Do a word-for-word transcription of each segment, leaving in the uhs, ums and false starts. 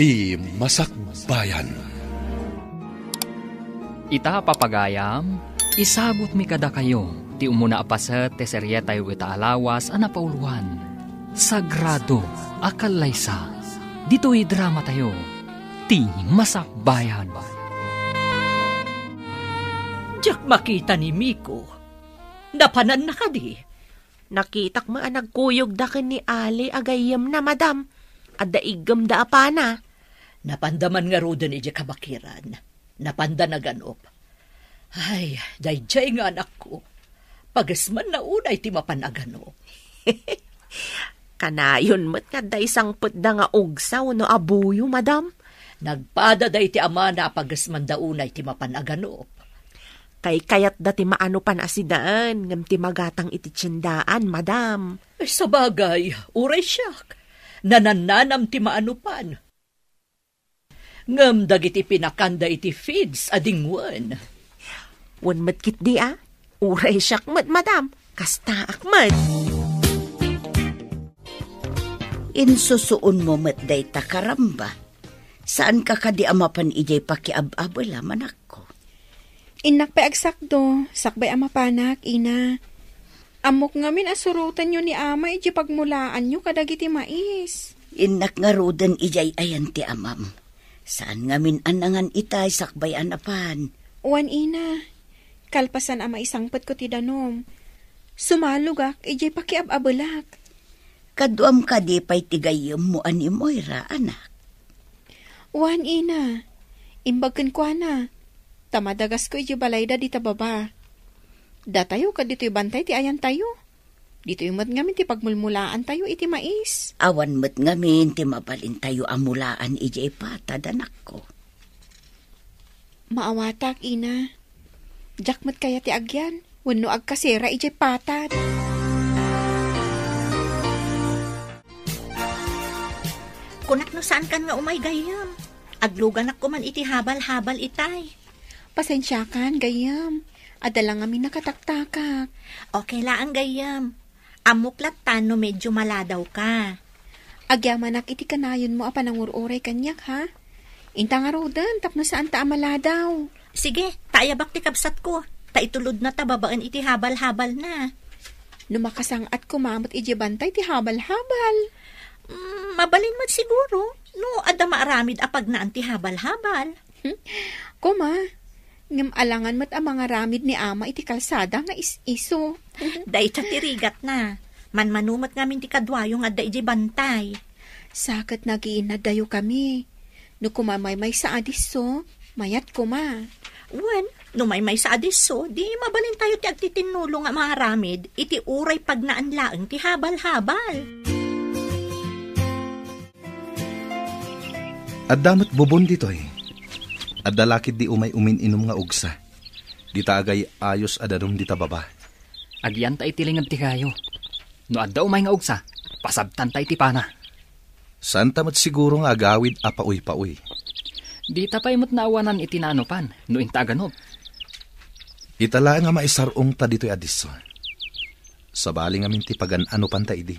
Ti Masakbayan. Ita, papagayam, isagutmi kadakayo ti umuna a paset ti serietayo ita a lawas a napauloan, Sagrado a Kallaysa. Ditoy dramatayo, Ti Masakbayan. Diak makita ni Miko. Napananna kadi? Nakitak met a nagkuyogda ken ni Ali a gayyemna, madam. Adda iggemda a pana. Napanda man ngaruden idiay kabakiran. Napanda naganup. Ay, daydiay nga anakko. Pagesmanna unay ti mapan aganup. Kanayon met nga adda isangpetda nga ugsa wenno abuyo, madam. Nagpada daydi amana a pagesmanda unay ti mapan aganup. Kaykayatda ti maanupan a sidaen, ngem ti magatang iti tiendaan, madam. Sabagay, uray siak. Nanannanam ti maanupan. Ngem dagiti pinakanda iti feeds a dingwen. Wen met ketdi a, uray siak met, madam. Kastaak met. Insusuonmo met dayta, karamba. Saanka kadi a mapan idiay pakiab-abela, manakko? Innak pay agsakdo, sakbay a mapanak, ina. Ammok ngamin a surotenyo ni ama idiay pagmulaanyo kadagiti mais. Innak ngaruden idiay ayan ti amam. Saan ngamin a nangan itay sakbay a napan. Wen, ina, kalpasan a maisangpetko ti danum, sumalogak idiay pakiab-abelak. Kaduam kadi pay ti gayyemmo a ni Moira, anak? Wen, ina, imbag kenkuana, ta madagasko idiay balayda dita baba. Datayo ket ditoy bantay ti ayantayo. Ditoy met ngamin ti pagmulmulaantayo iti mais. Awan met ngamin ti mabalintayo a mulaan idiay patad, anakko. Maawatak, ina. Diak met kayat ti agyan wenno agkasera idiay patad. Kunak no saankan nga umay gayyem. Agluganak koman iti habal-habal itay. Pasensiakan, gayyem. Adda la ngamin nakataktakak. Okay laeng, gayyem. Ammok latta no medyo maladawka. Agyamanak iti kanayonmo a panangur-uray kaniak, ha? Inta ngaruden tapno saanta a maladaw. Sige, ta ayabak ti kabsatko. Ta itulodna ta babaen iti habal-habalna. No makasang-at koma met idiay bantay ti habal-habal. Mm, mabalin met siguro no adda maaramid a pagnaan ti habal-habal. Koma, ngem alangan met a mangaramid ni ama iti kalsada nga is-iso. Dayta ti rigatna. Manmano met ngamin ti kaduayo nga adda idiay bantay. Sa ket nagiinnaddayo kami. No koma maymaysa a disso, mayat koma. Wen, no maymaysa a disso, di mabalintayo ti agtitinnulo nga mangaramid iti uray pagnaan laeng ti habal-habal. Adda met bubon ditoy. Adda la ketdi umay umin-inum nga ugsa. Dita agay-ayos a danum dita baba. Agyanta iti linged ti kayo. No adda umay nga ugsa, pasabtanta iti pana. Saanta met siguro nga agawid a pauypaoy. Dita pay met naawanan iti naanupan no inta aganup. Ita laeng a maisar-ongta ditoy a disso. Sabali ngamin ti pagan-anupanta idi.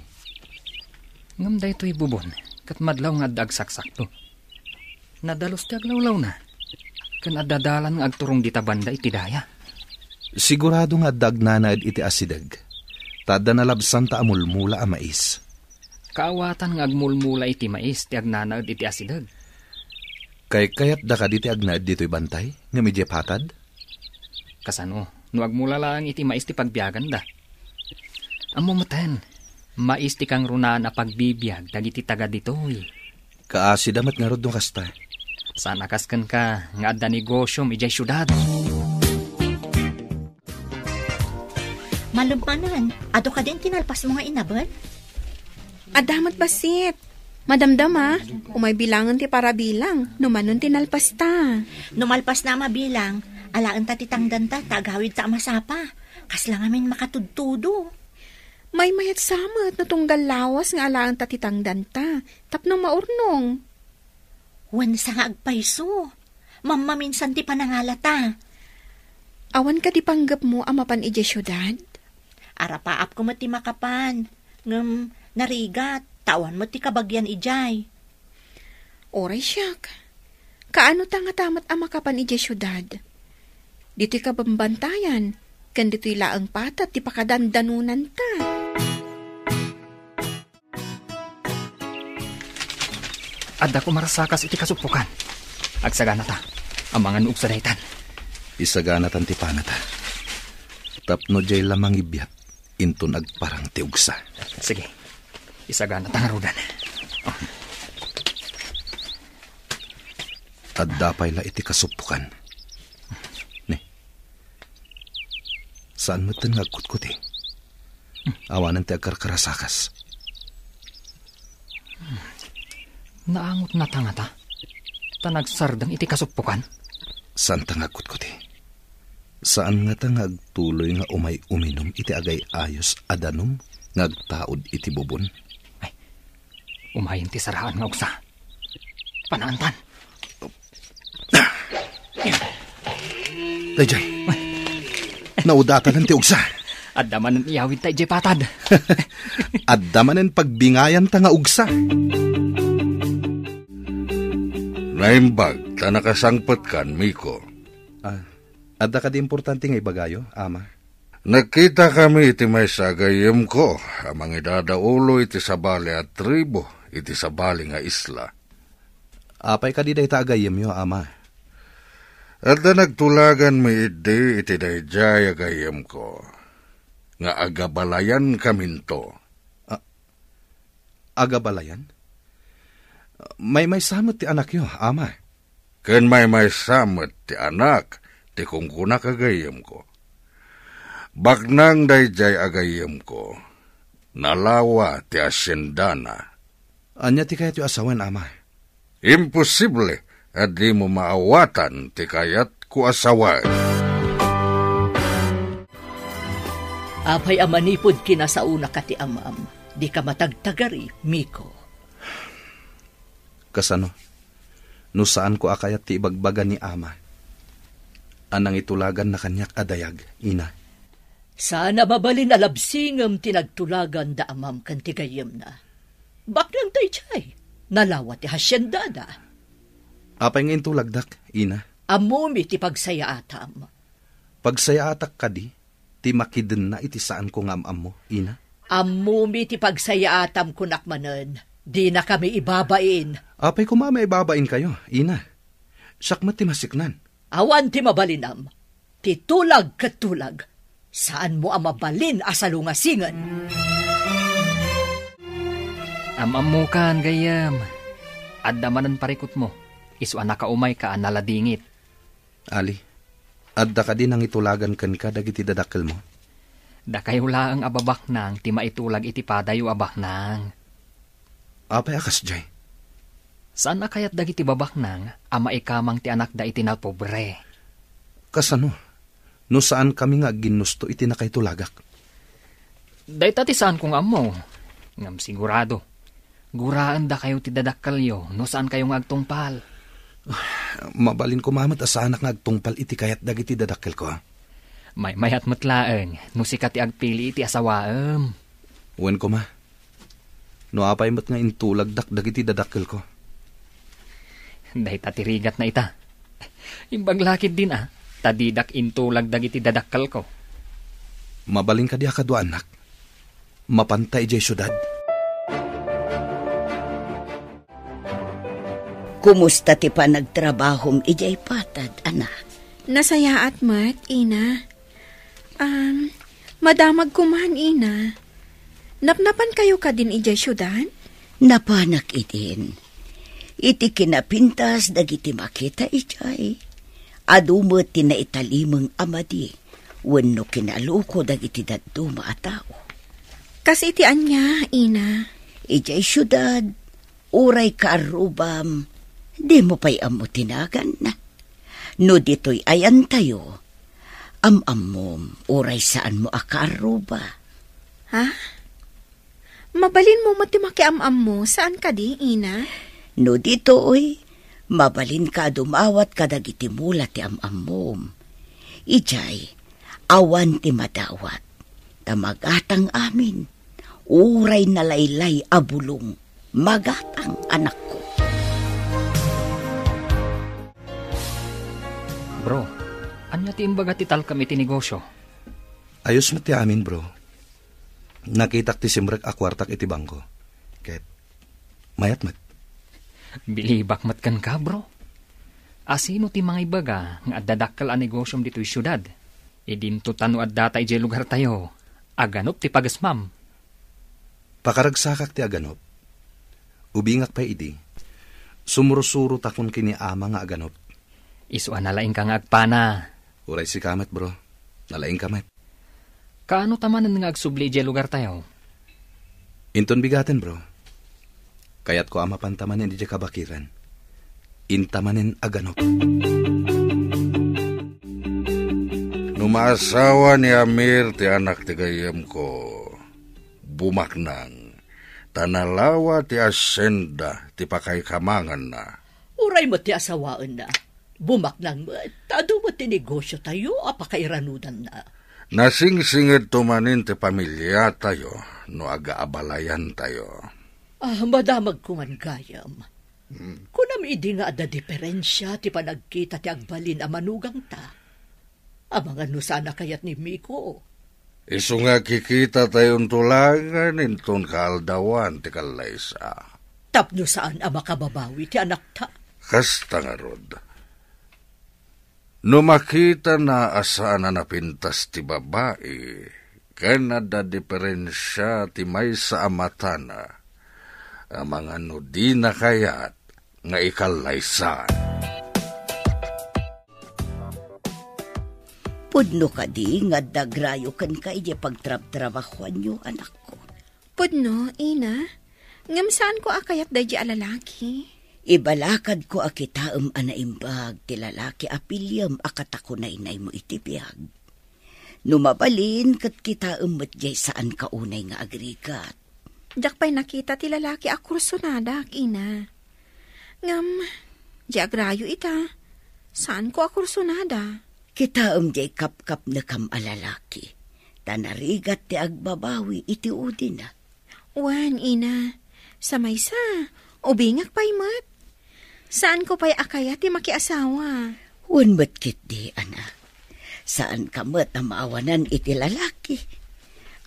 Ngem daytoy bubon, ket madlaw nga adda agsaksakto. Nadalus ti aglawlawna, ken adda dalan nga agturong dita banda iti daya. Sigurado nga adda agnanaed iti asideg, ta adda nalabsanta a mulmula a mais. Kaawatan nga agmulmula iti mais ti agnanaed iti asideg. Kaykayatda kadi ti agnaed ditoy bantay, ngem idiay patad? Kasano, no agmula laeng iti mais ti pagbiaganda? Ammo meten, mais ti kangrunaan a pagbibiag dagiti taga ditoy. Kaasida met ngarud no kasta. Saan a kas kenka nga adda negosiom idiay siudad. Malem manen, adu kadin ti nalpasmo nga inabel? Adda met bassit. Madamdama, umay bilangen ti parabilang, no manon ti nalpasta. No malpasna a mabilang, alaenta ti tangdanta, ta agawidta a masapa. Kasla ngamin makatudtudo. Maymayat sa met no tunggal lawas nga alaenta ti tangdanta, tapno maurnong. Wen sa nga agpayso. Mammaminsan ti panangalata. Awan kadi panggepmo a mapan idiay siudad? Arapaapko met ti makapan, ngem narigat, ta awan met ti kabagian idiay. Uray siak, kaano ta ngata met a makapan idiay siudad? Ditoy kabambantayan, ken ditoy laeng patad ti pakadandanonanta. Adda koma rasakas iti kasuppokan. Agsaganata. Amangan no ugsa daytan. Isaganatan ti panata. Tapno diay la mangibiat, inton agparang ti ugsa. Sige. Isaganata ngaruden. Adda pay la iti kasuppokan. Ne. Saan metten nga agkutkuti. Awanen ti agkarkarasakas. Naangot na ta ngata? Ta nagsardeng iti kasuppokan? Saan ta nga agkutkuti. Saan ngata nga agtuloy nga umay uminum iti agay-ayos a danum nga agtaud iti bubon? Ay, umayen ti saraan nga ugsa. Panaantan. Daydiay. Naudatalan ti ugsa. Adda manen iyawid ta idiay patad. Adda manen pagbingayan ta nga ugsa. Naimbag ta nakasangpetkan, Miko. Ah, adda kadi importante nga ibagayo, Ama? Nagkitakami iti maysa a gayyemko a mangidadaulo iti sabali a tribu iti sabali nga isla. Apay kadi dayta a gayyemyo, Ama? Adda nagtulaganmi idi iti daydiay a gayyemko nga agabalayankaminto. A-, agabalayan? Maymaysa met ti anakyo, Ama. Ken maymaysa met ti anak ti kunkunak a gayyemko. Baknang daydiay a gayyemko, nalawa ti haciendana. Ania ti kayatyo a sawen, Ama? Imposible a dimo maawatan ti kayatko a sawen. Apay a manipud kinasaonaka ti amam, dika matagtagari, Miko. Kasano? No saanko a kayat ti ibagbaga ni Ama a nangitulaganna kaniak a dayag, Ina. Saan a mabalin a labsingem ti nagtulagan da amam ken ti gayyemna. Baknang daydiay, nalawa ti haciendada. Apay nga intulagdak, Ina? Ammomi ti pagsayaatam. Pagsayaatak kadi ti makidenna iti saanko nga am-ammo, Ina? Ammomi ti pagsayaatam, kunak manen, dinakami ibabain. Apay koma a maibabainkayo, Ina? Siak met ti masiknan. Awan ti mabalinam. Ti tulag ket tulag. Saanmo a mabalin a salungasingen. Am-ammokan, gayyem. Adda manen parikutmo. Isu a nakaumayka a naladingit. Ali, adda kadi nangitulagan kenka dagiti dadakkelmo? Dakayo laeng a babaknang ti maitulag iti padayo a baknang. Apay a kasdiay? Saan a kayat dagiti babaknang a maikamang ti anakda iti napobre. Kasano? No saankami nga agginnusto iti nakaitulagak? Dayta ti saanko nga ammo. Ngem sigurado, guraendakayo ti dadakkelyo no saankayo nga agtungpal. Mabalin koma met a saanak nga agtungpal iti kayat dagiti dadakkelko. Maymayat met laeng no sika ti agpili iti asawaem. Wen koma, no apay met nga intulagdak dagiti dadakkelko. Dayta ti rigatna ita. Imbag la ketdin a, ta didak intulag dagiti dadakkelko. Mabalin kadi a kaduaannak? Mapanta idiay siudad. Kumusta ti panagtrabahom idiay patad, anak? Nasayaat met, Ina. Um, madamag koman, Ina. Napnapankayo kadin idiay siudad? Napanak idin. Iti kinapintas dagiti makita idiay, adu met ti naitalimeng a madi wenno kinaluko dagiti dadduma a tao. Kas iti ania, Ina? Idiay siudad, uray kaarrubam, dimo pay ammo ti naganna. No ditoy ayantayo, am-ammom, uray saanmo a kaarruba. Ha? Mabalinmo met ti makiam-ammo, saan kadi, Ina? No ditoy, mabalinka a dumawat kadagiti mula ti am-ammom. Idiay, awan ti madawat, ta magatang amin. Uray nalaylay a bulong, magatang, anakko. Bro, ania ti imbaga ti talkem iti negosio? Ayos met ti amin, bro. Nakitak ti simrek a kuartak iti bangko. Ket mayat met. Bilibak met kenka, bro. Asino ti mangibaga nga adda dakkel a negosiom ditoy siudad? Idinto ta no addata idiay lugartayo, aganop ti pagesmam. Pakaragsakak ti aganop. Ubingak pay idi, sumursurotakon ken ni ama nga aganop. Isu a nalaingka nga agpana. Uray sika met, bro. Nalaingka met. Kaano ta manen nga agsubli idiay lugartayo? Inton bigaten, bro. Kayatko a mapanta manen idiay kabakiran. Inta manen aganop. No maasawa ni Amir ti anak ti gayyemko, bumaknang, ta nalawa ti asienda ti pakaikamanganna. Uray met ti asawaenna, bumaknang met, ta adu met ti negosiotayo a pakairanudanna. Nasingsingedto manen ti pamiliatayo no agaabalayantayo. Ah, madamagko man gayam. Hmm. Kunam idi nga adda diferensia ti panagkita ti agbalin a manugangta? Amangan no saan a kayat ni Miko. Isu nga kikitatayon tulangen inton kaaldawan ti kallaysa. Tapno saan a makababawi ti anakta. Kasta ngarud. No makitana a saan a napintas ti babai, ken adda diferensia ti maysa a matana, amangan no dina kayat nga ikallaysa. Pudno kadi nga adda agrayo kenka idiay pagtrabtrabahoanyo, anakko? Pudno, ina. Ngem saanko a kayat daydi a lalaki. Ibalakadko a kitaem a naimbag ti lalaki a piliem a katakunaynaymo iti biag. No mabalin, ket kitaem met diay saanka unay nga agrigat. Diak pay nakita ti lalaki a kursonadak, ina. Ngem, di agrayo ita, saanko a kursonada. Kitaem diay kapkapnekam a lalaki, ta narigat ti agbabawi iti udina. Wen, ina, sa maysa, ubingak pay met. Saanko pay a kayat ti makiasawa. Wen met ketdi, anak. Saanka met a maawanan iti lalaki.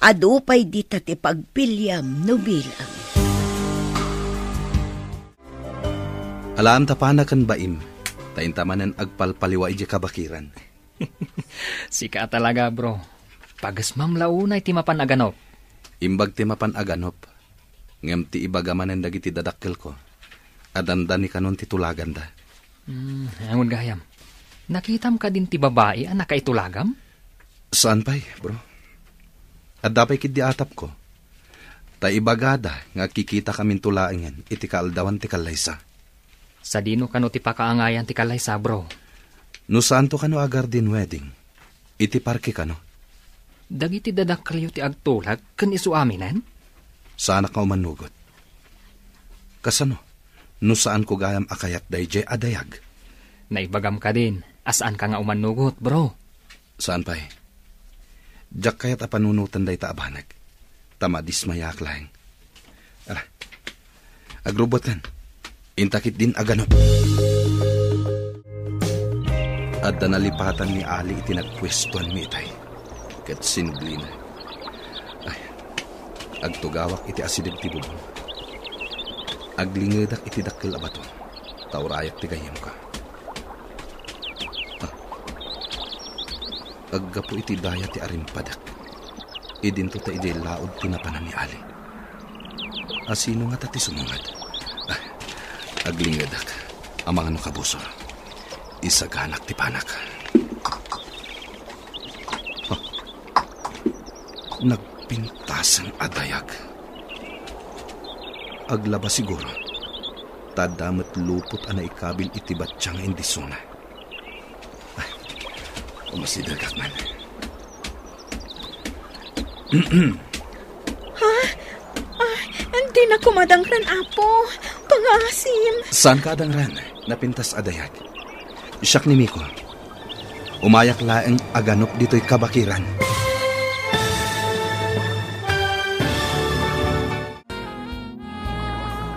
Adu pay dita ti pagpiliam no bilang. Alaem ta pana ken baim, ta inta manen agpalpaliwa idiay kabakiran. Sika a talaga, bro. Pagesmam la unay ti mapan aganop. Imbag ti mapan aganop. Ngem ti ibaga manen dagiti dadakkelko, a dandani kanon ti tulaganda. Hmm, angon gayam. Nakitam kadin ti babai a nakaitulagam? Saan pay, bro. Adda pay ketdi atapko. Ta ibagada nga agkikitakaminto laengen iti kaaldawan ti kallaysa. Sadino kano ti pakaangayan ti kallaysa, bro? No saanto kano a garden wedding, iti parke kano. Dagiti dadakkelyo ti agtulag ken isu aminen? Saanak nga umannugot. Kasano no saanko gayam a kayat daydiay a dayag? Naibagam kadin a saanka nga umannugot, bro. Saan pay. Diak kayat a panunoten dayta a banag, ta madismayaak laeng. Ala, agrubbuatkan. Inta ketdin aganop. Adda nalipatan ni Ali iti nagpuestoanmi itay, ket sinublina. Ay, agtugawak iti asideg ti bubong. Aglingedak iti dakkel a bato, ta urayak ti gayyemko. Ah. Aggapu iti daya ti arimpadek, idinto ta idiay laud ti napanan ni Ali. Asino ngata ti sumungad? Ah, aglingedak. Amangan no kabusor. Isaganak ti panak. Ah, nagpintasen a dayag. Aglaba siguro, ta adda met lupot a naikabil iti batya nga indisona. Ay, umasidegak man. Ha? Ah, dinak koma adangren, Apo. Pangaasim. Saanka adangren? Napintas a dayag. Siak ni Miko. Umayak laeng aganop ditoy kabakiran.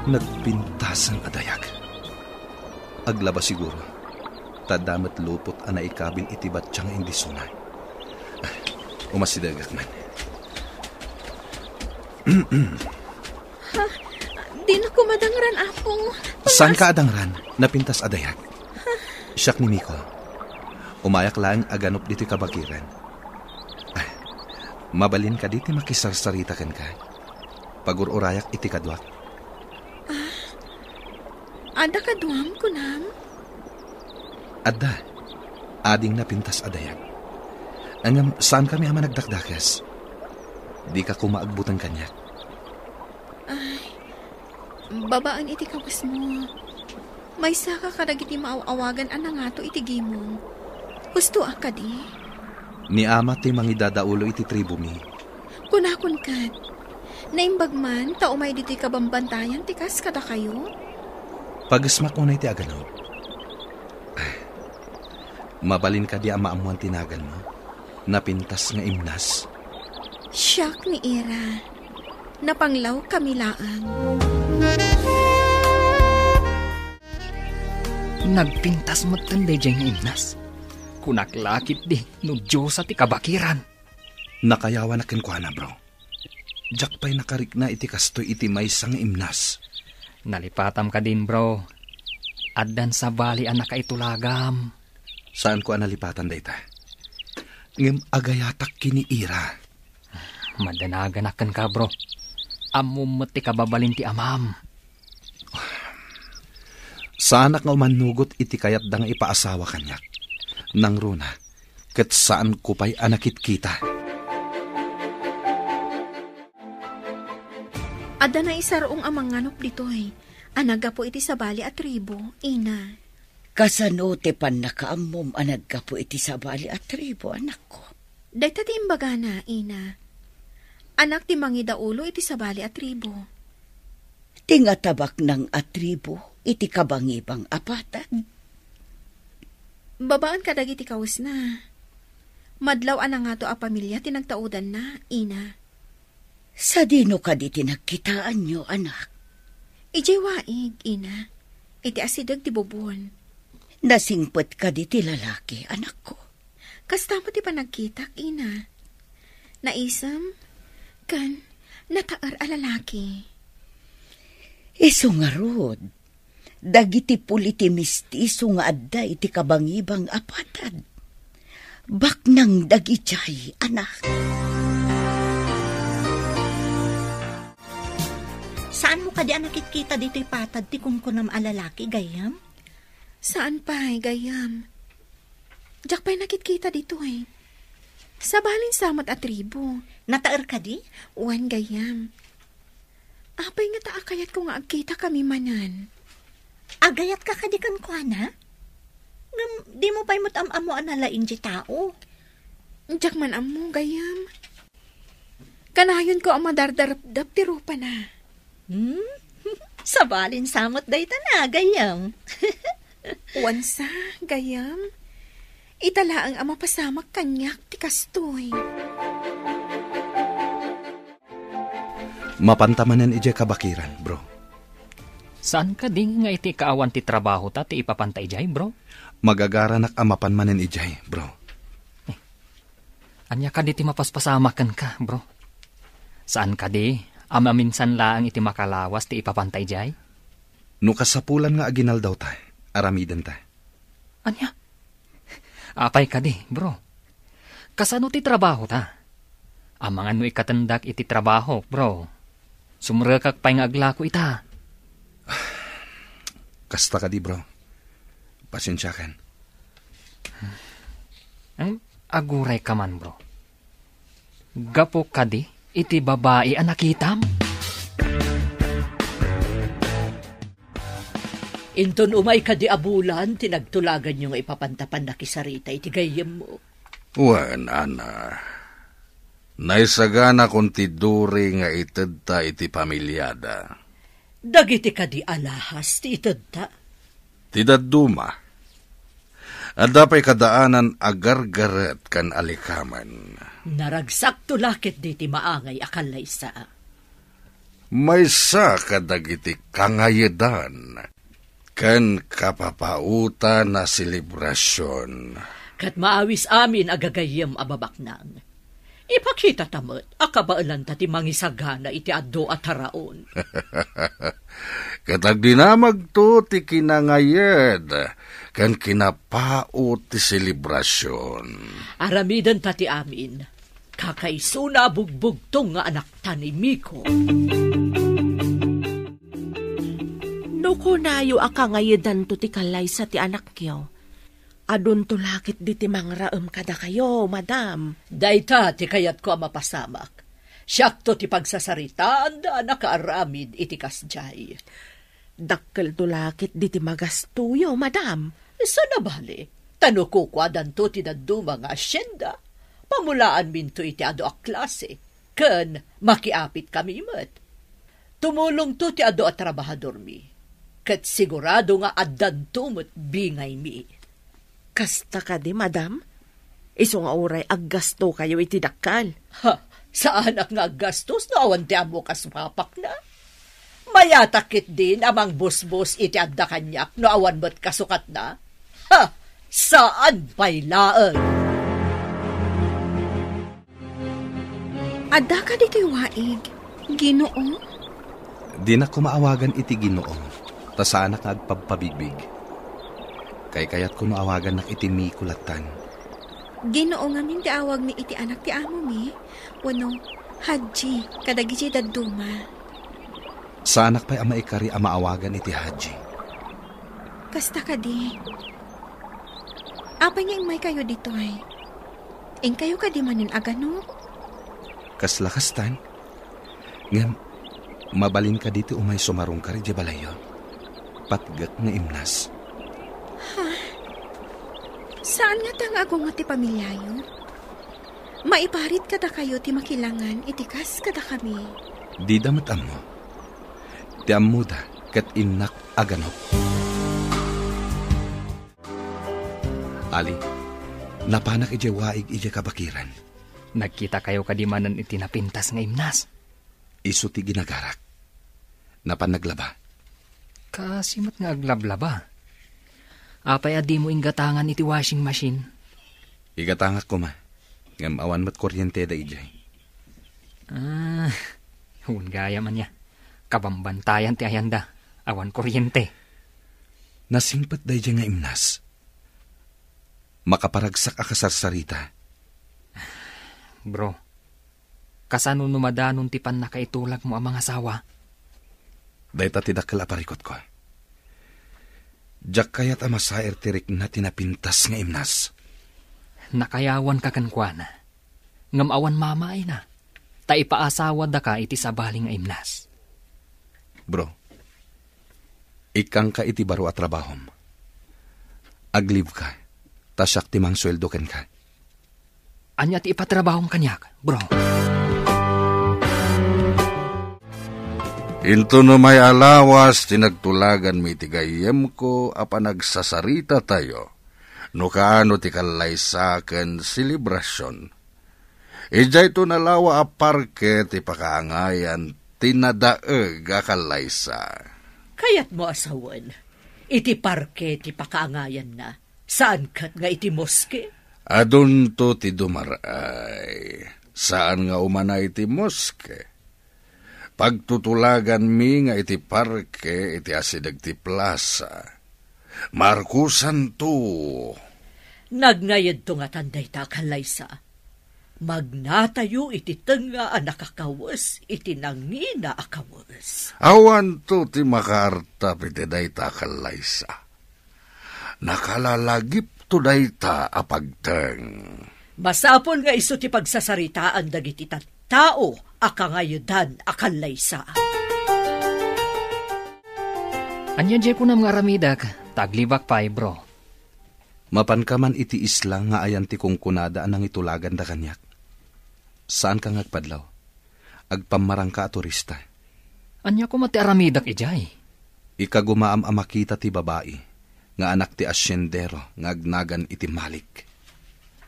Nagpintasen a dayag. Aglaba siguro. Ta adda met lupot a naikabil iti batya nga indisuna. Ah, umasidegak man. Dinako madangran, Apo. Saanka a dangran? Napintas a dayag. Siak ni Miko. Umayak laeng a ganup ditoy kabakiran. Ah, mabalin kadi ti makisarsarita kenka? Pagur-urayak iti kaduak. Adda kaduam, kunam? Adda. Ading napintas a dayag. Ngem saankami a managdakdakes. Dika koma agbuteng kaniak. Ay, babaen iti kawesmo. Maysaka kadagiti maaw-awagan a nangato iti gimong. Hustoak kadi? Ni ama ti mangidadaulo iti tribomi. Kunakon ket, naimbag man ta umay ditoy kabambantayan ti kas kadakayo? Pagesmak unay ti aganup. Ah, mabalin kadi a maammoan ti naganmo? Napintas nga imnas. Siak ni Ira. Napanglawkami laeng. Nagpintas metten daydiay nga imnas. Kunak la ketdi no Diosa ti kabakiran. Nakayawanak kenkuana, bro. Diak pay nakarikna iti kastoy iti maysa nga imnas. Nalipatam kadin, bro. Addan sabali a nakaitulagam. Saanko a nalipatan dayta. Ngem agayatak ken ni Ira. Madanaganak kenka, bro. Ammom met ti kababalin ti amam. Saanak nga umannugot iti kayatda nga ipaasawa kaniak. Nangruna, ket saanko pay a nakitkita. Adda naisar-ong a manganup ditoy a naggapu iti sabali a tribu, ina. Kasano ti pannakaammom a naggapu iti sabali a tribu, anakko? Dayta ti imbagana, ina. Anak ti mangidaulo iti sabali a tribu. Ti ngatabaknang a tribu iti kabangibang a patad. Babaen kadagiti kawesna. Madlaw a nangato a pamilia ti nagtaudanna, ina. Sadino kadi ti nagkitaanyo, anak? Idiay waig, ina. Iti asideg ti bubon. Nasingpet kadi ti lalaki, anakko? Kasta met ti panagkitak, ina. Naisem, ken nataer a lalaki. Isu ngarud, dagiti puli ti mistiso nga adda iti kabangibang a patad. Baknang dagidiay, anak. Saanmo kadi a nakitkita ditoy patad ti kunkunam a lalaki, gayyem? Saan pay, gayyem. Diak pay nakitkita ditoy. Sabalin sa met a tribu. Nataer kadi? Wen, gayyem. Apay ngata a kayatko nga agkitakami manen? Agayatka kadi kenkuana? Ngem dimo pay met am-ammo a nalaing ti tao? Diak man ammo, gayyem. Kanayonko a madardarepdep ti rupana. Hmm? Sabalin sa met dayta na, gayyem. Wen sa, gayyem. Ita laeng a mapasamak kaniak ti kastoy. Mapanta manen idiay kabakiran, bro. Saan kadi nga iti kaawan ti trabahota ti ipapanta idiay, bro? Magagaranak a mapan manen idiay, bro. Eh, ania kadi ti mapaspasamak kenka, bro? Saan kadi a maminsan laeng iti makalawas ti ipapanta idiay? No kasapulan nga aginaldawta, aramidenta. Ania? Apay kadi, bro? Kasano ti trabahota? Amangan no ikatendak iti trabahok, bro. Sumrekak pay nga aglako ita. Kasta kadi, bro. Pasensiakan. Ang aguray ka man, bro. Gapu kadi iti babai a nakitam? Inton umay kadi a bulan ti nagtulaganyo nga ipapanta pannakisarita iti gayyemmo? Wen, Ana. Naisaganakon ti duri nga itedta iti pamiliada. Dagiti kadi alahas ti itedta? Ti dadduma. Adda pay kadaanan a gargaret ken alikamen. Naragsakto la ketdi ti maangay a kallaysa. Maysa kadagiti kangayedan. ken kapapaotan a selebrasion. Ket maawis amin a gagayyem a babaknang. Ipakitata met a kabaelanta ti mangisagana iti adu a taraon. Ket agdinamagto ti kinangayed ken kinapaot ti selebrasion. Aramidenta ti amin. Kakaisuna a bugbugtong nga anakta ni Miko. No kunayo a kangayedanto ti kallaysa ti anakyo, adunto la ketdi ti mangraem kadakayo, madam. Dayta ti kayatko a mapasamak. Siakto ti pagsasaritaanda a nakaaramid iti kasdiay. Dakkelto la ketdi ti magastoyo, madam. Saan a bale, ta no kukuadanto ti dadduma nga asienda, pamulaanminto iti adu a klase, ken makiapitkami met. Tumulongto ti adu a trabahadormi, ket sigurado nga addanto met bingaymi. Kasta kadi, madam? Isu nga uray aggastokayo iti dakkel? Ha, saanak nga aggastos no awan ti ammok a supapakna. Mayatak ketdin a mangbusbos iti adda kaniak no awan met kasukatna. Ha, saan pay laeng. Adda kadi toy waig, Ginoo? Dinak koma awagan iti Ginoo, ta saanak nga agpabpabigbig. Kaykayatko no awagannak iti Miko lattan. Ginoo ngamin ti awagmi iti anak ti amomi, wenno Hadji, kadagiti dadduma. Saanak pay a maikari a maawagan iti Hadji. Kasta kadi. Apay nga immaykayo ditoy? Inkayo kadi manen a ganok? Kasla kastan. Ngem, mabalin kadi ti umay sumarungkar idiay balayyo? Patgek nga imnas. Ha? Saan ngata nga agungot ti pamiliayo? Maiparit kadakayo ti makilangan iti kas kadakami. Dida met ammo. Ti ammoda ket innak a ganok. Ali, napanak idiay waig idiay kabakiran. Nagkitakayo kadi manen iti napintas nga imnas? Isu ti ginagarak. Napan naglaba. Kaasi met nga aglablaba. Apay a dimo inggatangan iti washing machine? Igatangak koma, ngem awan met kuryenteda idiay. Ah, wen gayam ania. Kabambantayan ti ayanda. Awan kuryente. Nasingpet daydiay nga imnas. Makaparagsak a kasarsarita. Bro, kasano no madanon ti pannakaitulagmo a mangasawa? Dayta ti dakkel a parikutko. Diak kayat a masair ti rikna ti napintas nga imnas. Nakayawanka kenkuana, ngem awan mamaina, ta ipaasawadaka iti sabali nga imnas. Bro, ikkangka iti baro a trabahom. Aglibka, ta siak ti mangsueldo kenka. Ania ti ipatrabahom kaniak, bro? Intono may a lawas ti nagtulaganmi iti gayyemko a panagsasaritatayo no kaano ti kallaysa ken selebrasion. Idiayto nalawa a parke ti pakaangayan ti nadaeg a kallaysa. Kayatmo a sawen, iti parke ti pakaangayanna, saan ket nga iti moske? Adunto ti dumar-ay, saan nga umana iti moske. Pagtutulaganmi nga iti parke iti asideg ti plasa. Markusanto. Nagngaydto ngatan dayta a kallaysa. Magnatayo iti tengnga a nakakawes iti nangina a kawes. Awanto ti makaartap iti dayta a kallaysa. Nakalalagipto dayta a pagteng. Masapul nga isu ti pagsasaritaan dagiti tattao a kangaydan a kallaysa. Ania diay kunam nga aramidek, ta aglibak pay, bro? Mapanka man iti isla nga ayan ti kunkunada a nangitulaganda kaniak? Saanka nga agpadlaw? Agpammarangka a turista. Ania koma ti aramidek idiay? Ikagumaam a makita ti babai nga anak ti asiendero nga agnagan iti Malik.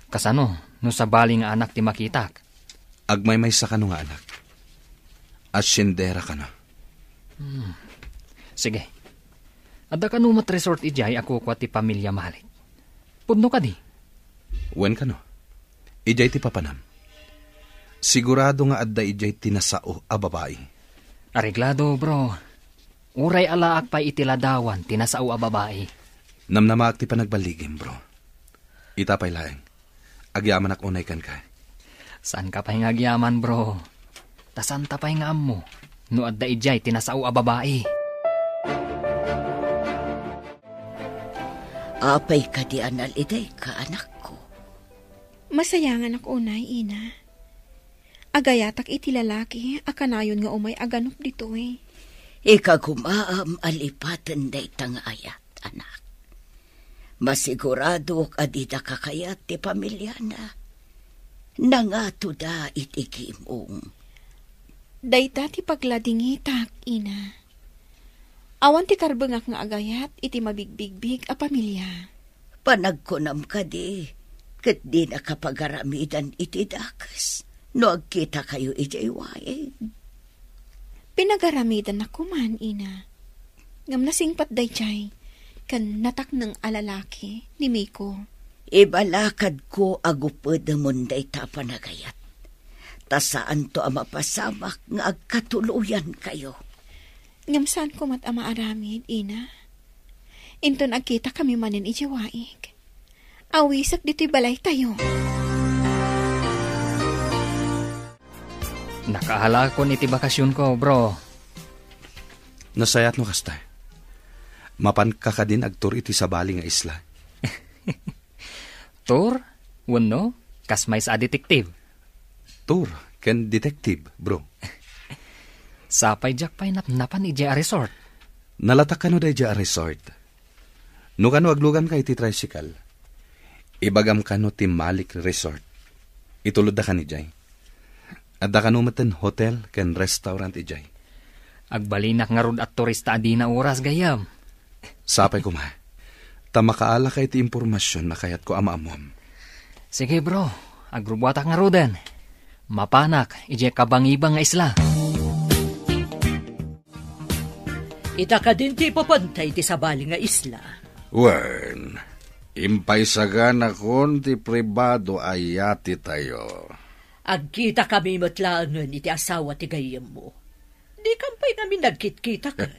Kasano no sabali nga anak ti makitak? Agmaymaysa kano nga anak. Asiendera kano. Hmm. Sige. Adda kano met resort idiay a kukua ti pamilia Malik? Pudno kadi? Wen kano. Idiay ti papanam. Sigurado nga adda idiay ti nasao a babai. Areglado, bro. Uray alaak pay iti ladawan ti nasao a babai. Namnamaak ti panagballigim, bro. Ita pay laeng. Agyamanak unay kenka. Saanka pay nga agyaman, bro. Ta saanta pay nga ammo no adda idiay ti nasao a babai. Apay kadi a nalidayka, anakko? Masayanganak unay, ina. Agayatak iti lalaki a kanayon nga umay a ganup ditoy. Ikagumaam a lipaten dayta nga ayat, anak. Masiguradok a dida kakayat ti pamiliana. Nangatoda iti gimong. Dayta ti pagladingitak, ina. Awan ti karbengak nga agayat iti mabigbigbig a pamilia. Panagkunam kadi, ket dinaka pagaramidan iti dakes no agkitakayo idiay waig? Pinagaramidannak koman, ina. Ngem nasingpet daydiay ken natakneng a lalaki ni Miko. Ibalakadko a gupedemon dayta a panagayat, ta saanto a mapasamak nga agkatuloyankayo. Ngem saanko met a maaramid, ina. Inton agkitakami manen idiay waig, awisek ditoy balaytayo. Nakaalakon iti bakasionko, bro. Nasayaat no kasta. Mapanka kadin agtour iti sabali nga isla? Tour? Wenno, kas maysa a detective? Tour ken detective, bro. Sapay diak pay napnapan idiay a resort. Nalatak kano daydiay a resort? No kano agluganka iti tricycle, ibagam kano ti Malik Resort. Itulodda kan idiay. Adda kano metten hotel ken restaurant idiay. Agbalinak ngarud a turista a dina oras, gayyem. Sapay koma. Ta makaalaka iti impormasion a kayatko a maammuam. Sige, bro. Agrubuatak ngaruden. Mapanak idiay kabangibang nga isla. Ita kadin ti ipapantay ti sabali nga isla. Wen, impaisaganakon ti pribado a yatitayo. Agkitakami met laengen iti asawa ti gayyemmo. Dikam pay ngamin nagkitkita ket.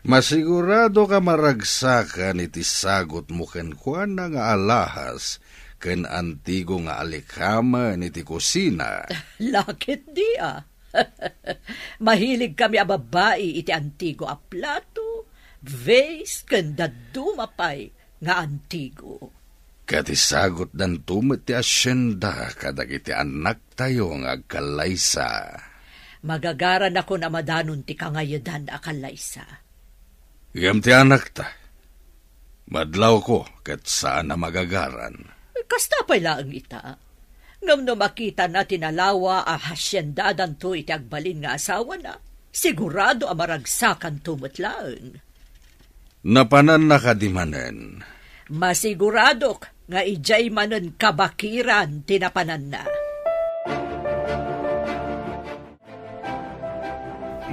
Masigurado ka maragsakan iti sagutmo kenkuana nga alahas ken antigo nga alikamen iti kusina. Laketdi a. Mahilig kami a babbai iti antigo a plato, vase, ken dadduma pay nga antigo. Ket isagutdanto met ti asienda kadagiti annaktayo nga agkallaysa. Magagaranakon a madanon ti kangayedan a kallaysa. Ngem ti anakta, madlawko ket saan a magagaran. Kasta pay laeng ita. Ngem no makitana ti nalawa a hasiendadanto iti agbalin nga asawana, sigurado a maragsakanto met laeng. Napananna kadi manen? Masiguradok nga idiay manen kabakiran ti napananna.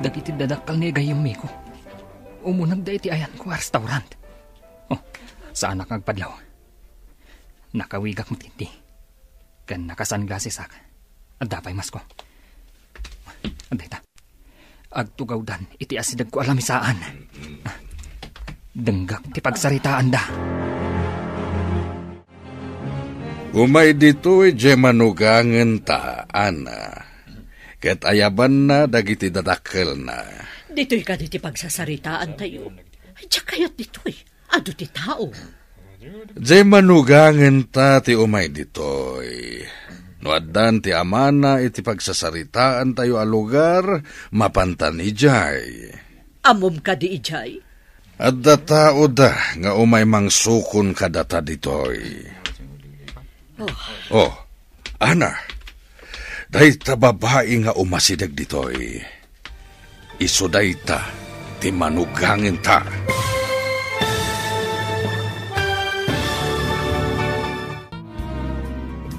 Dagiti dadakkel ni gayyem Miko, umunegda iti ayanko a restaurant. Oh, saanak nga agpadlaw. Nakawigak met iti. Ken nakasunglassesak. Adda pay masko. Adda ita. Agtugawdan iti asidegko a lamisaan. Denggak ti pagsaritaanda. Umay ditoy diay manugangenta, Ana. Ket ayabanna dagiti dadakkelna. Ditoy kadi ti pagsasaritaantayo? Diak kayat ditoy. Adu ti tao. Diay manugangenta ti umay ditoy. No addan ti amana iti pagsasaritaantayo a lugar, mapantan idiay. Ammom kadi idiay? Adda taoda nga umay mangsukon kadata ditoy. Oh. Oh, Ana, dayta babai nga umasideg ditoy, isu dayta ti manugangenta.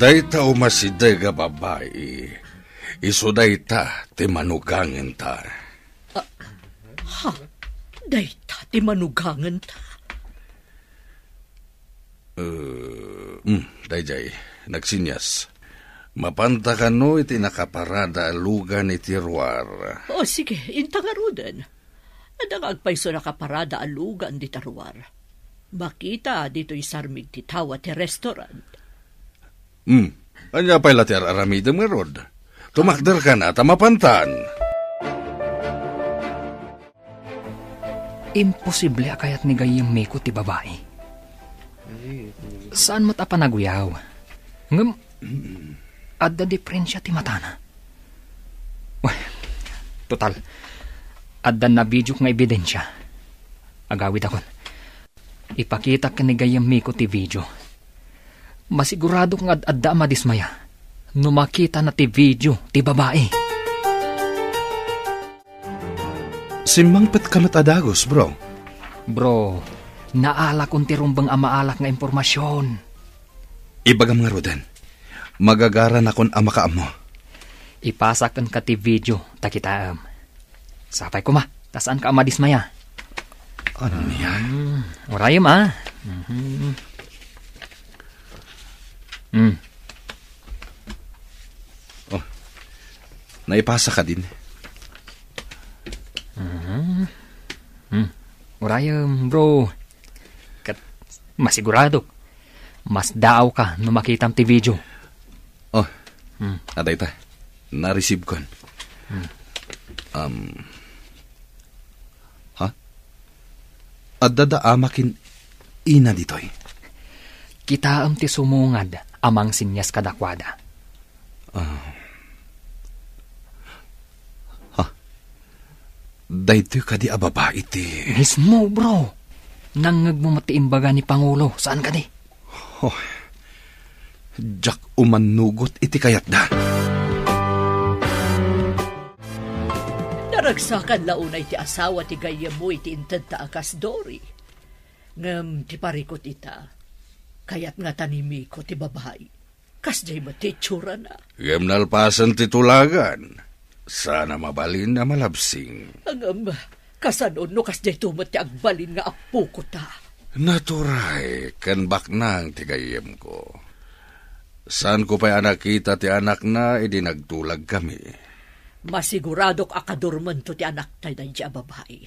Dayta umasideg a babai, isu dayta ti manugangenta. Ah, ha? Dayta ti manugangenta. Eh, mm, dayjay, nagsenias. Mapanta kano iti nakaparada a lugan iti ruar. O, sige, inta ngaruden. Adda nga agpayso nakaparada a lugan dita ruar. Makita ditoy sarmig ti tawa ti restaurant. Hmm. Ania pay la ti ar-aramidem ngarud? Tumakder kana ta mapantan. Imposible a kayat ni gayyem Miko ti babai. Saan met a panaguyaw. Ngem, adda diferensia ti matana. Wen, total, adda nabidiok nga ebidensia. Agawidakon. Ipakitak ken ni gayyem Miko ti video. Masiguradok nga ad-adda a madismaya no makitana ti video ti babai. Simmangpetka met a dagus, bro. Bro, naalakon ti rumbeng a maalak nga impormasion. Ibagam ngaruden, magagaranakon a makaammo. Ipasak kenka ti video ta kitaem. Sapay koma, ta saanka a madismaya. Ania? Hmm, urayem, a. Mhm. Hmm. Oh, naipasa kadin. Mhm. Hmm. Urayem, bro. Ket masiguradok, masdaawka no makitam ti video. Oh, hmm. Adayta. Na-receive kon. Hmm. Um, ha? Adda da ama ken ina ditoy? Kitaem ti sumungad a mangsenias kadakuada. Ah. Ha? Daytoy kadi a babai ti... Mismo, bro. Nangngegmo met ti imbaga ni Pangulo, saan kadi? Oh, diak umannugot iti kayatda. Naragsakan la unay ti asawa ti gayyemmo iti intedta a kas Dory. Ngem ti parikut ita, kayat ngata ni Miko ti babai. Kasdiay met ti itsurana. Ngem nalpasen ti tulagan, saan a mabalin a malabsing. Ngem, kasano no kasdiayto met ti agbalin nga appoko ta? Naturay ken baknang ti gayyemko. Saanko pay a nakita ti anakna idi nagtulagkami. Masiguradok a kadurmento ti anakta daydi a babai.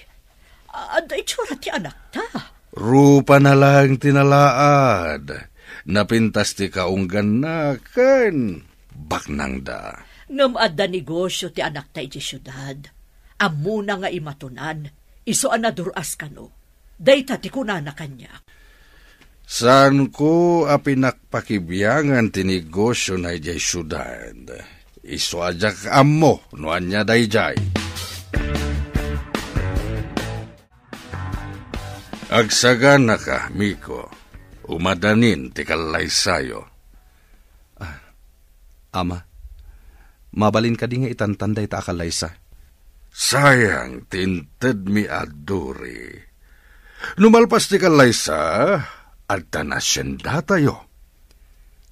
Adda itsura ti anakta. Rupana laeng ti nalaad. Napintas ti kaungganna ken baknangda. Ngem adda negosio ti anakta iti siudad. Ammona nga imatonan, isu a nadur-as kano. Dayta ti kunana kaniak. Saanko a pinakpakibiangan ti negosiona idiay siudad. Isu a diak ammo no ania daydiay. Agsaganaka, Miko. Umadanin ti kallaysayo. Ah, Ama, mabalin kadi nga itantan dayta a kallaysa? Sayang ti intedmi a Dory. No malpas ti kallaysa, adda naasiendatayo.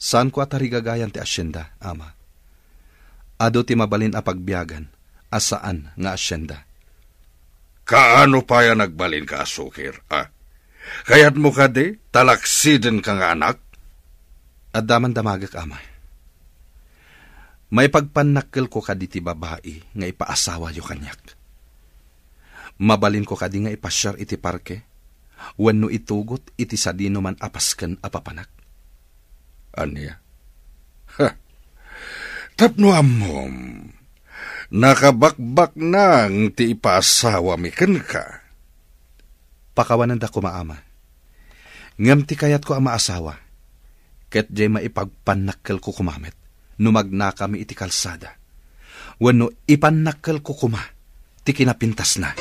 Saanko a tarigagayan ti asienda, Ama. Adu ti mabalin a pagbiagan a saan nga asienda. Kaano pay a nagbalinka a sukir, a? Kayatmo kadi, talaksidenka nga anak? Adda man damagek, Ama. Maipagpannakkelko kadi ti babai nga ipaasawayo kaniak? Mabalinko kadi nga ipasiar iti parke wenno itugot iti sadinoman a pasken a papanak? Ania? Ha! Tapno ammom, nakabakbaknang ti ipaasawami kenka. Pakawanenda koma, Ama. Ngem ti kayatko a maasawa, ket diay maipagpannakkelko koma met no magnakami iti kalsada, wenno ipannakkelko koma ti kinapintasna.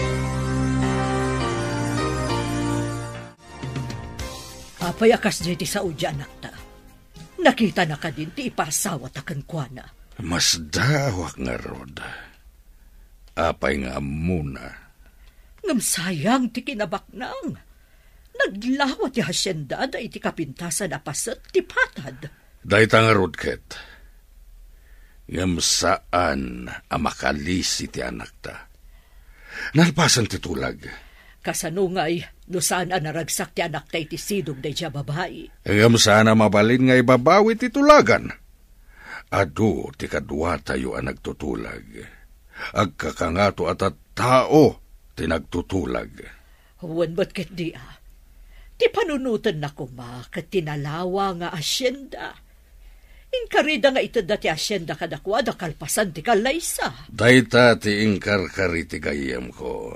Apay a kasdiay ti saoda, anakta? Nakitana kadin ti ipaasawata kenkuana? Masdaawak ngarud. Apay nga ammona? Ngem sayang ti kinabaknang. Naglawa ti haciendada iti kapintasan a paset ti patad. Dayta ngarud ket. Ngem saan a makalisi ti anakta. Nalpasen ti tulag. Kasano ngay no saan a naragsak ti anakta iti sidong daydiay a babai? Ngem saan a mabalin nga ibabawi ti tulagan. Adu ti kaduatayo a nagtutulag. Agkakangato a tattao ti nagtutulag. Wen met ketdi a. Ti panunotenna koma ket ti nalawa nga asienda. Inkarida nga itedda ti asienda kadakuada kalpasan ti kallaysa. Dayta ti inkarkari ti gayyemko.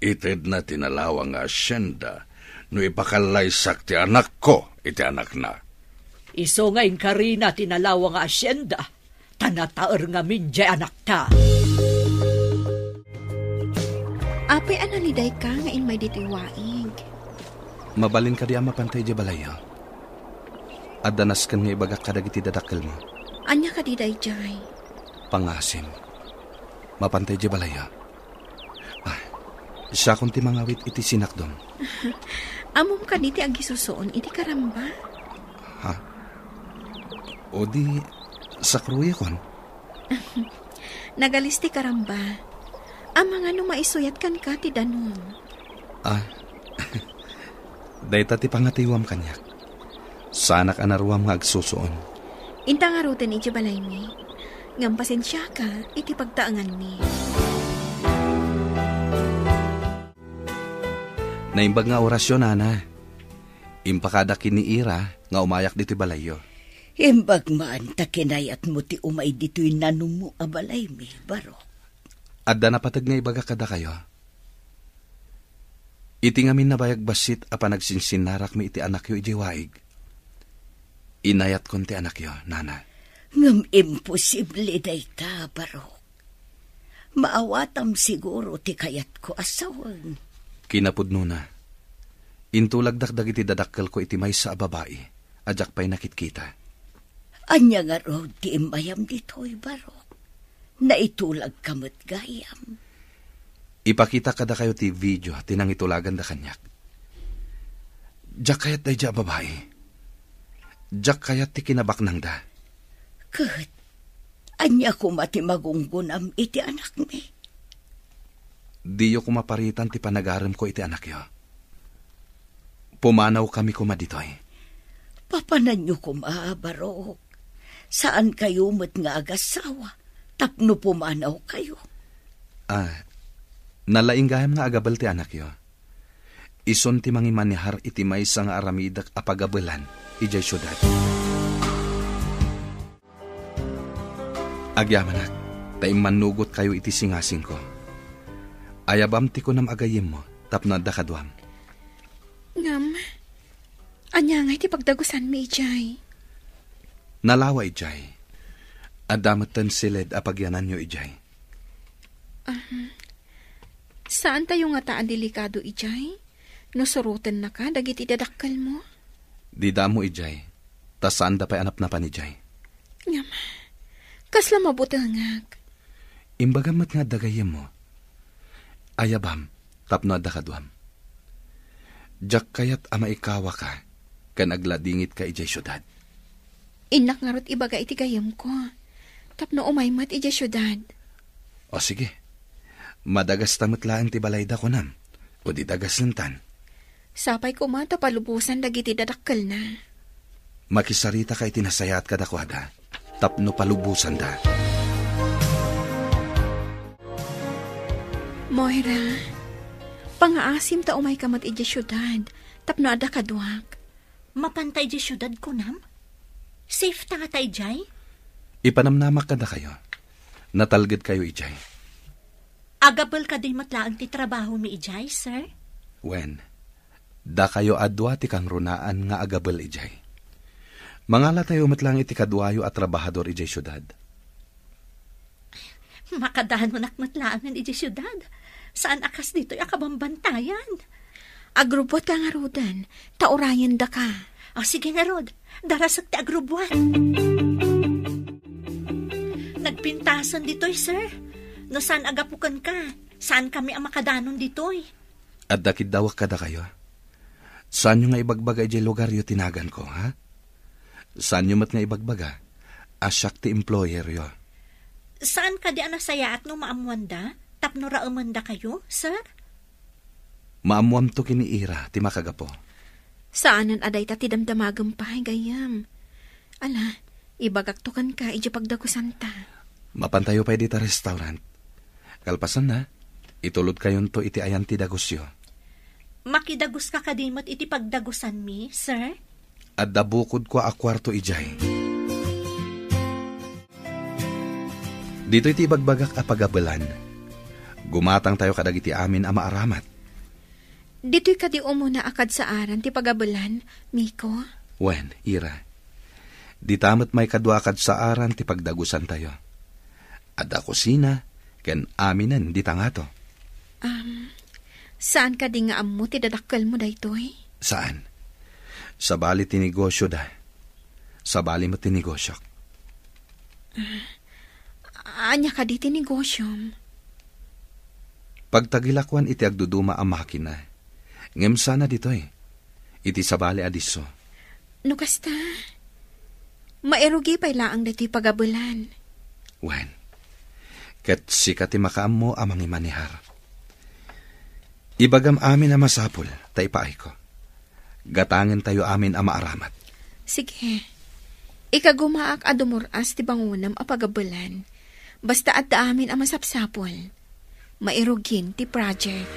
Itedna ti nalawa nga asienda no ipakallaysak ti anakko iti anakna. Isu nga inkarina ti nalawa nga asienda, ta nataer ngamin diay anakta. Apay a nalidayka nga immay ditoy waig? Mabalin kadi a mapanta idiay balayyo? Adda nasken nga ibagak kadagiti dadakkelmo. Ania kadi daydiay? Pangasim. Mapanta idiay balayyo. Ah, siakon ti mangawit iti sinakdom. Ammom kadi ti agisusuon iti karamba? Ha? O di, sakruyakon? Nagalis ti karamba. Amangan no maisuyat kenka ti danum. Ah, dayta ti pangatiwam kaniak. Saanak a naruam nga agsusuon. Inta ngaruden idiay balaymi. Ngem pasensiaka iti pagtaenganmi. Naimbag nga orasyo, nana. Impakadak ken ni Ira nga umayak ditoy balayyo. Imbag man ta kinayatmo ti umay ditoy nanummo a balaymi, Barok. Adda napateg nga ibagak kadakayo. Iti ngamin nabayag bassit a panagsinsinnarakmi iti anakyo idiay waig, inayatkon ti anakyo, nana. Ngem imposible dayta, Barok. Maawatam siguro ti kayatko a sawen. Kinapudnona, intulagdak dagiti dadakkelko iti maysa a babai a diak pay nakitkita. Ania ngarud ti immayam ditoy, Barok? Naitulagka met gayam. Ipakita kadakayo ti video ti nangitulaganda kaniak. Diak kayat daydiay a babai. Diak kayat ti kinabaknangda. Ket ania koma ti magunggonam iti anakmi? Diyo koma paritan ti panagaremko iti anakyo. Pumanawkami koma ditoy. Papananyo koma, Barok. Saankayo met nga agasawa tapno pumanawkayo. Ah, nalaing gayam nga agabel ti anakyo. Isun ti mangimanehar iti maysa nga aramidek a pagabelan idiay siudad. Agyamanak, ta immannugotkayo iti singasingko. Ayabam ti kunam a gayyemmo tapno adda kaduam. Ngem, ania ngay ti pagdagusanmi idiay? Nalawa idiay. Adda metten siled a pagyananyo idiay. Ahem. Saantayo ngata a delikado idiay? No surotennaka dagiti dadakkelmo? Dida ammo idiay, ta saanda pay a napnapan idiay. Ngem, kasla mabutengak. Imbagam met nga adda gayyemmo. Ayabam, tapno adda kaduam. Diak kayat a maikawaka ken agladingitka idiay siudad. Innak ngarud ibaga iti gayyemko, tapno umay met idiay siudad. O sige, madagasta met laeng ti balayda, kunam, o di dagasentan. Sapay koma ta palubosan dagiti dadakkelna. Makisarita ka iti nasayaat kadakuada, tapno palubosanda. Moira, pangaasim ta umayka met idiay siudad, tapno adda kaduak. Mapanta idiay siudad, kunam? Safe ta ngata idiay? Ipanamnamak kadakayo. Natalgedkayo idiay. Agabel kadi met laeng ti trabahomi idiay, sir? Wen, dakayo a dua ti kangrunaan nga agabel idiay. Mangalatayo met laeng iti kaduayo a trabahador idiay siudad. Makadanonak met laengen idiay siudad. Saan a kas ditoy a kabambantayan. Agrubbuatka ngaruden, ta urayendaka. O, sige ngarud, darasek ti agrubbuat. Nagpintasen ditoy, sir. No saan a gapu kenka, saankami a makadanon ditoy. Adda kiddawek kadakayo. Saanyo nga ibagbaga idiay lugaryo ti naganko, ha? Saanyo met nga ibagbaga a siak ti employeryo. Saan kadi a nasayaat no maammoanda tapno raemendakayo, sir? Maammoamto ken ni Ira ti makagapu. Saanen a dayta ti damdamagem pay, gayyem. Ala, ibagakto kenka idiay pagdagusanta. Mapantayo pay dita restaurant. Kalpasanna, itulodkayonto iti ayan ti dagusyo. Makidaguska kadi met iti pagdagusanmi, sir? Adda bukodko a kuarto idiay. Ditoy ti ibagbagak a pagabelan. Gumatangtayo kadagiti amin a maaramat. Ditoy kadi umuna a kadsaaran ti pagabelan, Miko? Wen, Ira. Dita met maikadua a kadsaaran ti pagdagusantayo. Adda kusina ken aminen dita ngato. Um, saan kadi nga ammo ti dadakkelmo daytoy? Saan. Sabali ti negosyoda. Sabali met ti negosyok. Ah, ania kadi ti negosyom? Pagtagilakuan iti agduduma a makina. Ngem sana ditoy. Iti sabali a disso. No kasta, mairugi pay laeng daytoy pagabelan. Wen, ket sika ti makaammo a mangimanehar. Ibagam amin a masapul, ta ipaayko. Gatangentayo amin a maaramat. Sige. Ikagumaak a dumur-as ti bangonem a pagabelan. Basta adda amin a masapsapul. Mairugin ti project.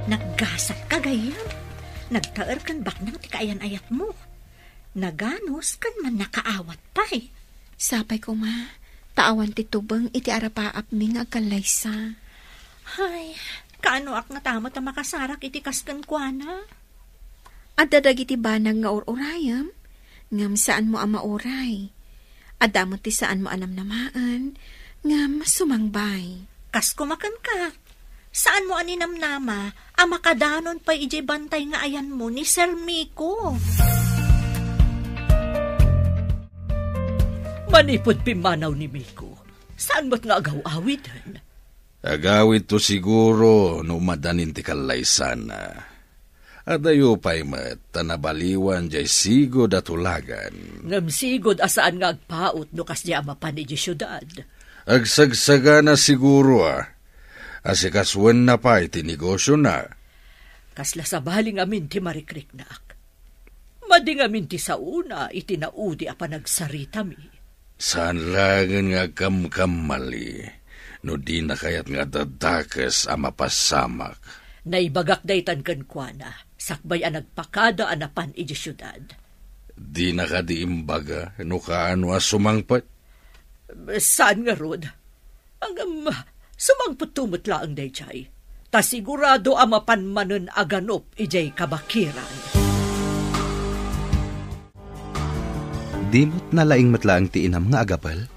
Naggasat ka, gayyem. Nagtaer ken baknang ti kaayan-ayatmo. Naganos ken mannakaawat pay. Sapay koma, ta awan ti tubeng iti arapaapmi nga agkallaysa. Ay, kaanoak ngata met a makasarak iti kas kenkuana? Adda dagiti banag nga ur-urayem, ngem saanmo a mauray. Adda met ti saanmo a namnamaen, ngem sumangbay. Kas koma kenka, saanmo a ninamnama a makadanon pay idiay bantay nga ayanmo ni Sir Miko. Manipud pimmanaw ni Miko, saan met nga agaw-awiden? Agawidto siguro no umadanin ti kallaysana. Adayo pay met ta nabaliwan diay sigud a tulagan. Ngem sigud a saan nga agpaut no kasdiay a mapan idiay siudad. Agsagsagana siguro a. Asikasuenna pay ti negosyona. Kasla sabali ngamin ti marikriknak. Madi ngamin ti saona iti naudi a panagsaritami. Saan laengen nga agkamkamali no dina kayat nga adda dakes a mapasamak. Naibagak daytan kenkuana, sakbay a nagpakada a napan idiay siudad. Dina kadi imbaga no kaano a sumangpet? Saan ngarud? Ngem, sumangpetto met laeng daydiay, ta sigurado a mapan manen a ganup idiay kabakiran. Di met nalaing met laeng ti inam nga agabel?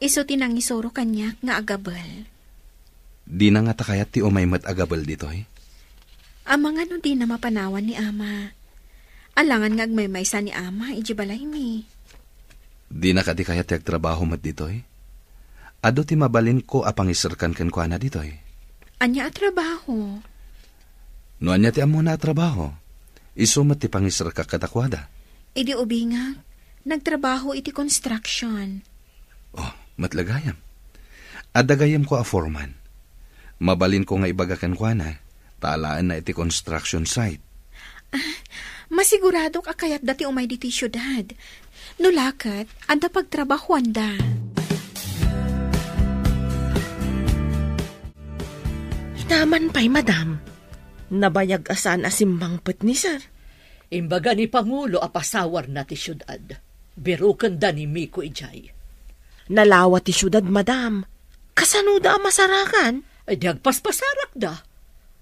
Isu ti nangisuro kaniak nga agabel. Dina ngata kayat ti umay met agabel ditoy? Amangan no dina mapanawan ni Ama. Alangan nga agmaymaysa ni Ama idiay balaymi. Dina kadi kayat ti agtrabaho met ditoy? Adu ti mabalinko a pangiserkan kenkuana ditoy. Ania a trabaho? No ania ti ammona a trabaho, isu met ti pangiserkak kadakuada. Idi ubingak, nagtrabaho iti construction. Oh, met la gayam. Adda gayyemko a foreman. Mabalinko nga ibaga kenkuana, ta alaenna iti construction site. Ah, masiguradok a kayatda ti umay ditoy siudad. No la ket, adda pagtrabahoanda. Itaman pay, madam. Nabayag a saan a simmangpet ni sir. Imbaga ni Pangulo a pasawarna ti siudad. Birukenda ni Miko idiay. Nalawa ti siudad, madam. Kasanoda a masarakan? Ay, di agpaspasarakda.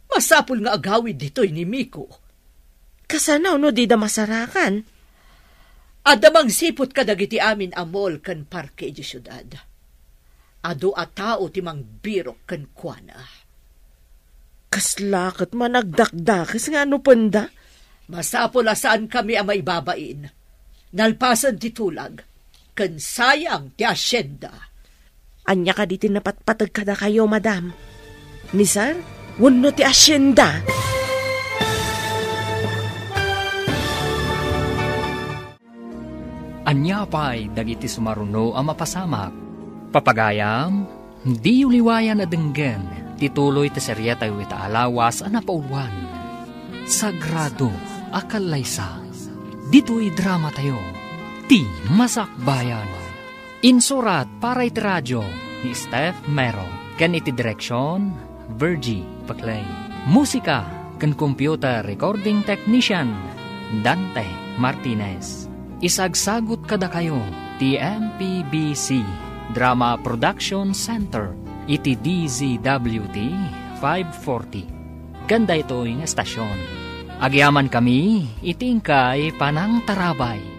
Masapul nga agawid ditoy ni Miko. Kasano no dida masarakan? Adda mangsiput kadagiti amin a mall ken parke idiay siudad. Adu a tao ti mangbirok kenkuana. Kasla ket managdakdakes nga anupenda? Masapul a saankami a maibabain. Nalpasen ti tulag, ken sayang ti asienda. Ania kadi ti napatpateg kadakayo, madam? Ni sir wenno ti asienda? Ania pay dagiti sumaruno a mapasamak? Papagayam, diyo liwayan a denggen Ti tuloy ti seriatayo ita a lawas a napauluan, Sagrado a Kallaysa. Ditoy dramatayo, Ti Masakbayan. Insurat para iti radio ni Steph Mero, ken iti direksion, Virgie Paclay. Musika ken computer recording technician, Dante Martinez. Isagsagut kadakayo ti M P B C Drama Production Center iti D Z W T five forty. Ken daytoy nga estasion, agyamankami iti inkay panangtarabay.